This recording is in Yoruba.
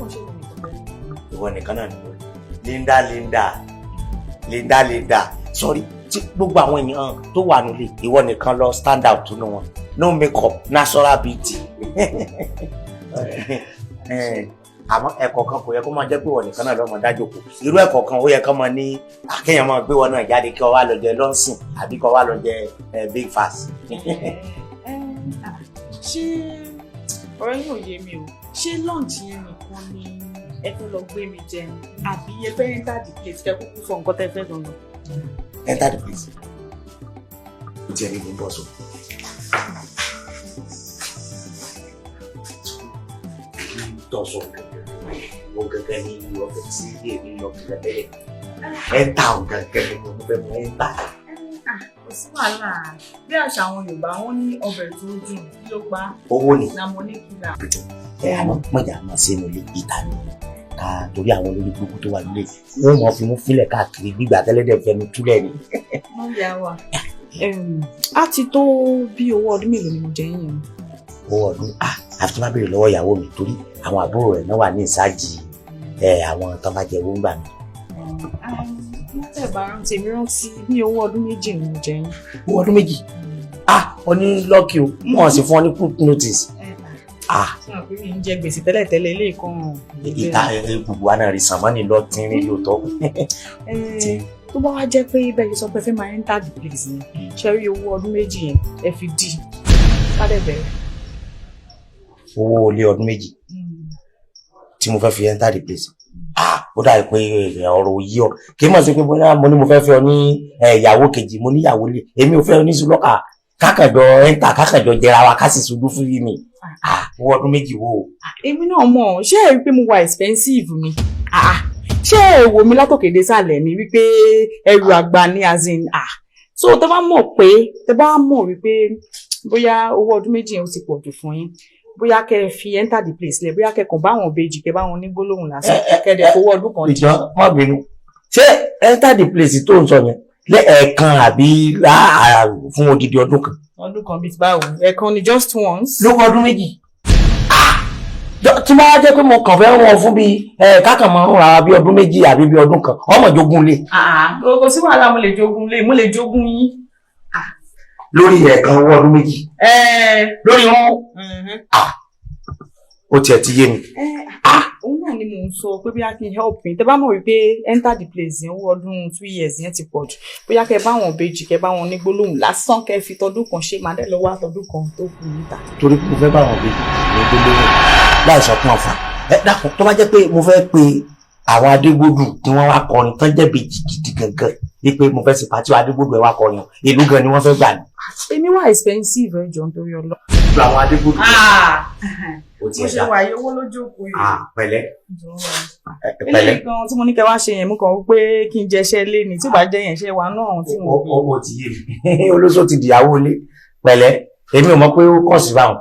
Kò ṣe ìwọ nìkan bẹ́ẹ̀. Ìwọ nìkan náà ni mo rí. Linda, Linda, Linda, Linda, sorry, tí gbogbo àwọn èèyàn tó wà nílé, ìwọ nìkan lọ stand out nínú wọn. No makeup, natural beauty. Àmọ́ ẹ̀kọ́ kan, kò yẹ kó máa jẹ́ pé ìwọ nìkan náà lọ́mọ dájókòó. Irú ẹ̀kọ́ kan, ó yẹ kó máa ní àkéèyàn máa gbé wọn náà jáde, kí wọ́n wá lọ jẹ lọ́nsìn àbí kí wọ́n wá lọ jẹ breakfast. Ṣé ọ̀rọ̀ yín ò yé mi o? Ṣé lunch yẹn nìkan ni ẹ fẹ́ lọ gbé mi jẹ, àbí ẹ fẹ́ enter the place? Kẹ́ kúkú sọ nǹkan tẹ́ fẹ́ gangan. Enter the place. Ó tiẹ̀ ní mo ń bọ̀ sọ. Tọ̀sọ̀ o gẹ́gẹ́ ní ọbẹ̀ tí èmi lọ gẹ́gẹ́ tẹ́lẹ̀. Enter o gẹ́gẹ́ ní mo fẹ́ mọ enter. Kò sí wàhálà. Bí àṣà àwọn Yorùbá, wọn ní ọbẹ̀ tó dùn, kí ló pa? Owó ni. Na money killer. Ẹ àmọ́ mọ̀jà máa ṣe nílé ìta ni ká, torí àwọn olórí burúkú tó wà nílé, wọn mọ̀ fi mú fílẹ̀ káàkiri gbígbà tẹ́lẹ̀dẹ̀ fẹnu túlẹ̀ ni. Wọ́n yà wá. Á ti tó bí owó ọdún mélòó ni mo jẹ yín yẹn? Owó ọdún, ah, àfi tí wọ́n bá béèrè lọ́wọ́ ìyàwó mi, torí àwọn àbúrò rẹ̀ náà wà ní ìsájì ẹ àwọn tó bá jẹ owó ń gbà mí. Wọ́n tẹ̀ bá rántí, èmi rántí bí owó ọdún 2 ni mo jẹ yín. Owó ọdún 2? Ah, ọ ní lucky o, wọ́n sì fún ọ ní quick notice. Ah. Ṣé àwọn pé mi ń jẹ gbèsè tẹ́lẹ̀tẹ́lẹ̀ ilé ìkan? Ìta gbogbo wa náà rí sànmọ́nì lọ tínrín lóòótọ́. Tó bá wá jẹ́ pé bẹ́ẹ̀ ṣe sọ pé fẹ́ máa enter the place yẹn, ṣe rí owó ọdún 2 yẹn, ẹ fi dì ká dẹ̀ bẹ̀rẹ̀. Owó ilé ọdún 2 tí mo fẹ́ fi enter the place? Ah, ó dàbí pé ọ̀rọ̀ òyì ọ kì í mọ̀ sí pé bóyá mo ní mo fẹ́ fẹ́ ọ ní ìyàwó kejì, mo níyàwó lé, èmi ò fẹ́ ọ ní sùlọ́kà, kákànjọ enter, kákànjọ jẹra wa, ká sì ṣojú fún yìí ni. Ah, owó ọdún 2 wo? Èmi náà mọ̀. Ṣé ẹ rí i pé mo wà expensive ni? Ah, ṣé ẹ wò mí látòkè dé sàlẹ̀ ni wípé ẹrù àgbà ni, as in, ah, so tẹ bá mọ̀ wípé bóyá owó ọdún 2 yẹn ó ti pọ̀ jù fún yín, bóyá kẹ́ ẹ fi enter the place lẹ̀, bóyá kẹ́ kàn bá àwọn ìbejì, kẹ́ bá wọn ní gbólóhùn lásán, kẹ́ dẹ̀ fowó ọdún kan dì. Ìjọ má bínú, ṣé enter the place tó ń sọ yẹn lẹ́ẹ̀kan àbí fún odidi ọdún kan? Ọdún kan bíi ti báwo? Ẹ̀kan ni, just once. Lówó ọdún 2 tí máa jẹ́ pé mo kàn fẹ́ wọn fún bíi kákan máa ń ra bí ọdún 2 àbí bí ọdún kan, ọmọ jogún lé. Kò sí wàhálà, mo lè jogún lé, mo lè jogún yín. Lórí ẹ̀ẹ̀kan owó ọdún 2 lórí wọn, ó tiẹ̀ ti yé mi. Òun náà ni mò ń sọ pé bóyá kí n help yín. Tẹ bá mọ̀ wípé enter the place yẹn, owó ọdún 2 years yẹn ti pọ̀ jù, bóyá kẹ́ bá wọn ìbejì, kẹ́ bá wọn ní gbólóhùn lásán, kẹ́ fi tọdún kan ṣe, màá dẹ̀ lọ wá tọdún kan tó kù níta. Torí pé mo fẹ́ bá wọn ìbejì ní gbólóhùn láì sọ fún ọ̀fà ẹ, dákun, tó bá jẹ́ pé mo fẹ́ pe àwọn Adégbòdù tí wọ́n wá kọrin tán jẹ́ bèjì gidi gangan, wípé mo fẹ́ ṣe party, Adégbòdù, ẹ wá kọrin o, ìlú gan ni wọ́n fẹ́ gbà ní. Èmi wà expensive, ẹ jọ̀ọ́, nítorí ọlọ́. Àwọn Adégbòdù ó Mo tiẹ̀ ṣe dá. wà yìí, owó lójú òkú yìí. Ah, pẹ̀lẹ́, pẹ̀lẹ́. Eléyìí gan tí mo ní kẹ́ wá ṣe yẹn, mú kàn wí pé kí n jẹṣẹ́ lé ní, tí ò bá jẹ́ yẹn, ṣe wà náà tí mo. Ó ti yé mi, olóṣó ti dìyàwó ilé. Pẹ̀lẹ́, èmi ò mọ̀ pé ó kọ̀ sí báwọn.